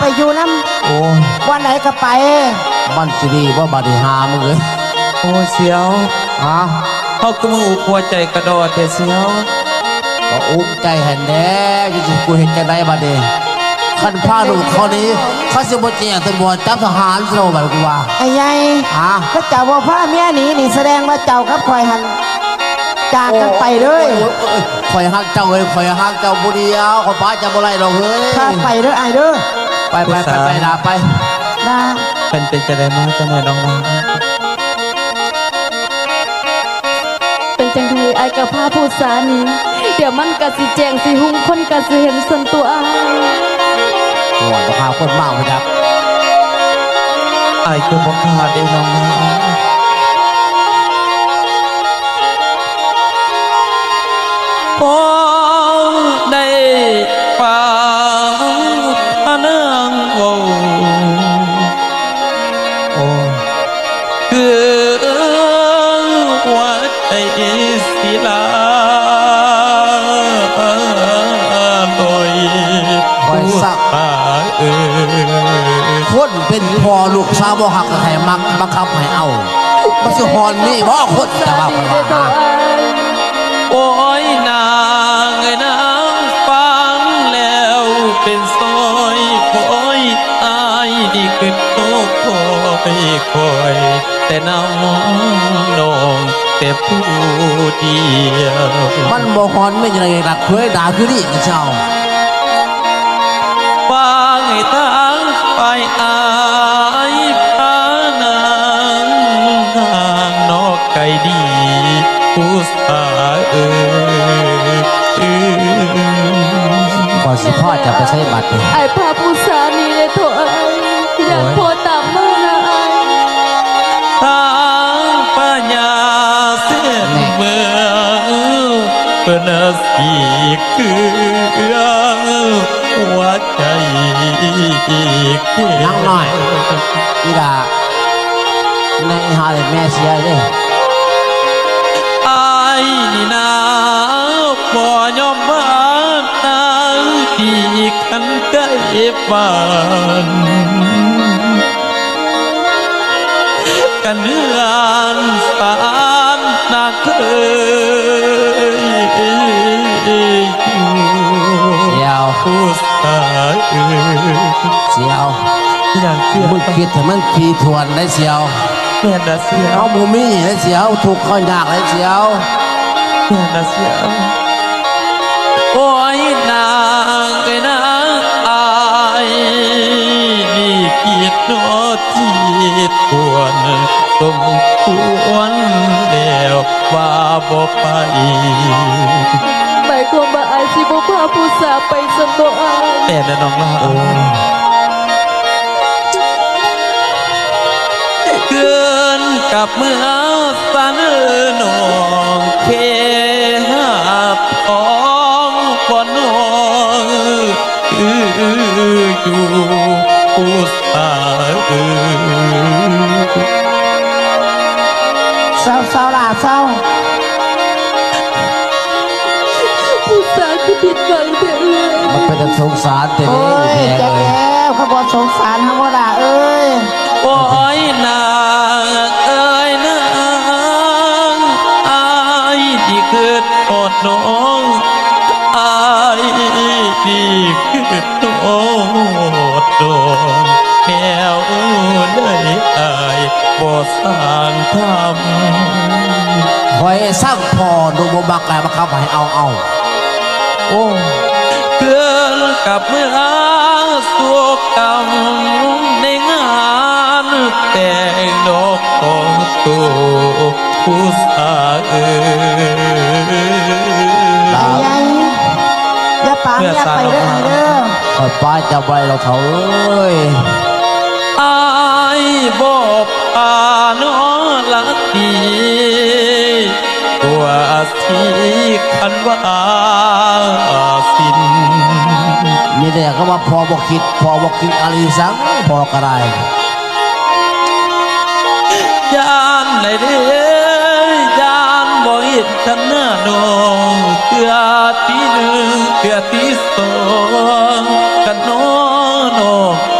ໄປຢູ່ນຳ ໂອ້ຍ ບ່ອນໃດກໍໄປ. ມັນຊິດີບໍ່ບາດນີ້ຫາມຶງເອີຍ? ໂອ້ຍ ສ່ຽວ ຮະ? ເຮົາຄືມາອຸກຫົວໃຈກະດໍແທ້ສ່ຽວ? ກໍອຸກໃຈຫັ້ນແຫຼະ ຢູ່ຊິກູເຮັດຈັ່ງໃດບາດນີ້? ຄັນພາລູກເຂົາໜີ ເຂົາຊິບໍ່ແຈ້ງຕຳຫຼວດຈັບທະຫານຊິໂລບາດນີ້ກູວ່າ. ອ້າຍໃຫຍ່ ຮະ? ເຂົາເຈົ້າບໍ່ພາເມຍໜີນີ້ ສະແດງວ່າເຈົ້າກັບຂ້ອຍຫັ້ນຈາກກັນໄປເລີຍ. ໂອ້ຍ ໂອ້ຍ ໂອ້ຍ ຂ້ອຍຮັກເຈົ້າເອີຍ ຂ້ອຍຮັກເຈົ້າຜູ້ດຽວ ຂ້ອຍປະເຈົ້າບໍ່ໄດ້ດອກເອີຍ. ພາໄປເດີອ້າຍເດີ. ໄປ ໄປ ໄປ ໄປລາ ໄປ ລາ. ເພິ່ນເປັນຈັ່ງໃດມາຈັ່ງໃດນ້ອງລາ? ເປັນຈັ່ງໃດອ້າຍກໍພາຜູ້ສາວໜີ ດຽວມັນກໍຊິແຈ້ງຊິຮຸ່ງ ຄົນກໍຊິເຫັນສ່ວນຕົວອ້າຍ. ໂອ້ຍ ບໍ່ພາຄົນມາບໍ່ຈັກ ອ້າຍຄືບໍ່ພາເດ້ນ້ອງລາ. ພໍໄດ້ຟັງພະນາງເວົ້າ ໂອ້ ຄືວ່າໃຈສິລາລອຍ ຂ້ອຍສະ ຜູ້ຕາເອີຍ ຄົນເປັນພໍ່ລູກສາວບໍ່ຮັກໃຜມັກ ບັງຄັບໃຫ້ເອົາ ມັນຊິຮ້ອນມີບໍ່ຄົນ ແຕ່ວ່າຂ້ອຍວ່າ ໂອ້ຍ ນາງເອີຍ ນາງຟັງແລ້ວເປັນຊ້ອຍຄອຍ ອ້າຍນີ້ຄິດໂຕຄອຍ ຄອຍແຕ່ນຳນ້ອງແຕ່ຜູ້ດຽວ. ມັນບໍ່ຮ້ອນມີຫຍັງໃດລັກເຄີຍ ດາຄືນີ້ເຈົ້າ. ຟັງໃຫ້ທາງຝ່າຍອ້າຍພານາງ ນາງນອກໄກດີ ຜູ້ສາເອີຍ ຂ້ອຍຊິພາເຈົ້າໄປໃສບັດນີ້? ອ້າຍພາຜູ້ສາວໜີເລີຍເຖາະອ້າຍ ຢ້ານພໍ່ຕາມມານະອ້າຍ. ທາງພະຍາເສນເມືອງ ເພິ່ນຊິເຄືອງຫົວໃຈ ນາງນ້ອຍ ອີ່ຫຼ້າ ໃນຫາແມ່ເສຍເດ້. ອ້າຍນີ້ນາບໍ່ຍອມບາດນາງ ທີ່ຄັນໄດ້ບາດ ກັນເຮືອນສານນາງເຄີຍຢູ່ ສ່ຽວ ຜູ້ສາວເອີຍ ສ່ຽວ ອີ່ຫຍັງສ່ຽວ? ມຶງຄິດໃຫ້ມັນຖີ່ຖ້ວນໄດ໋ສ່ຽວ. ແມ່ນລະສ່ຽວ. ເຮົາບໍ່ມີເດ້ສ່ຽວ ເຮົາທຸກເຮົາຍາກເດ້ສ່ຽວ. ແມ່ນລະສ່ຽວ. ໂອ້ຍ ນາງເອີຍນາງ ອ້າຍນີ້ຄິດຮອດທີ່ຄວນ ສົມຄວນແລ້ວວ່າບໍ່ໄປ. ໝາຍຄວາມວ່າອ້າຍຊິບໍ່ພາຜູ້ສາວໄປຊັ້ນບໍ່ອ້າຍ? ແມ່ນລະນ້ອງຫຼ້າ. ໂອ້ ຄືນກັບເມືອສາເນີນ້ອງ ເຄຫາບຂອງບໍ່ນ້ອງ ຄືຢູ່ຜູ້ສາວເອີຍ. ເຊົາໆ ຫຼ້າເຊົາ. ຜູ້ສາວຄືຜິດຫວັງແທ້ເອື້ອຍ. ມັນເປັນຕາສົງສານແທ້ເດ້. ໂອ້ຍ ແມ່ເອີຍ ຈັກແລ້ວ ເຂົາບໍ່ສົງສານເຮົາບໍ່ຫຼ້າເອີຍ. ໂອ້ຍ ນາງເອີຍນາງ ອ້າຍທີ່ຄິດຮອດນ້ອງ ອ້າຍທີ່ຄິດຮອດນ້ອງ ແນວໃດອ້າຍບໍ່ສ້າງທຳ. ຂ້ອຍສ້າງພໍ່ ໜູບໍ່ມັກ ແລ້ວບັງຄັບໃຫ້ເອົາ ເອົາ. ໂອ້ ເພື່ອນກັບເມືອສຸກກຳ ໃນງານແຕ່ງດອກຂອງໂຕ ຜູ້ສາເອີຍ. ອ້າຍໃຫຍ່ ຢ່າປາເມຍໄປເດີອ້າຍເດີ. ຂ້ອຍປາເຈົ້າບໍ່ໄດ້ດອກເຖົ້າເອີຍ. ອ້າຍບໍ່ປານ້ອງລະຕີ ຕົວ ທີ່ຄັນວ່າສິ້ນ ມີແຕ່ຄຳວ່າພໍ່ບໍ່ຄິດ ພໍ່ບໍ່ຄິດ ອາລີສັງ ພໍ່ກໍໄດ້. ຢ້ານໃດເດ້ ຢ້ານບໍ່ເຫັນທັນໜ້ານ້ອງ ເທື່ອທີໜຶ່ງ ເທື່ອທີສອງ ກະນ້ອນ້ອງ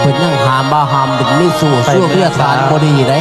ເພິ່ນຍັງຫ້າມບໍ່ຫ້າມ ເປັນມີສູ້ ໄປ ສູ້ເມຍຖານບໍ່ດີເດ້.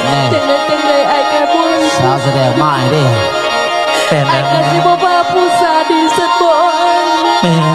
ແນ່ ຈັ່ງໃດຈັ່ງໃດອ້າຍກະບຸນ ສາວສະແດງມາໃຫ້ເດ້. ແມ່ນແລ້ວ ອ້າຍກະຊິບໍ່ພາຜູ້ສາດີສັກບ່ອນ. ແມ່ນ.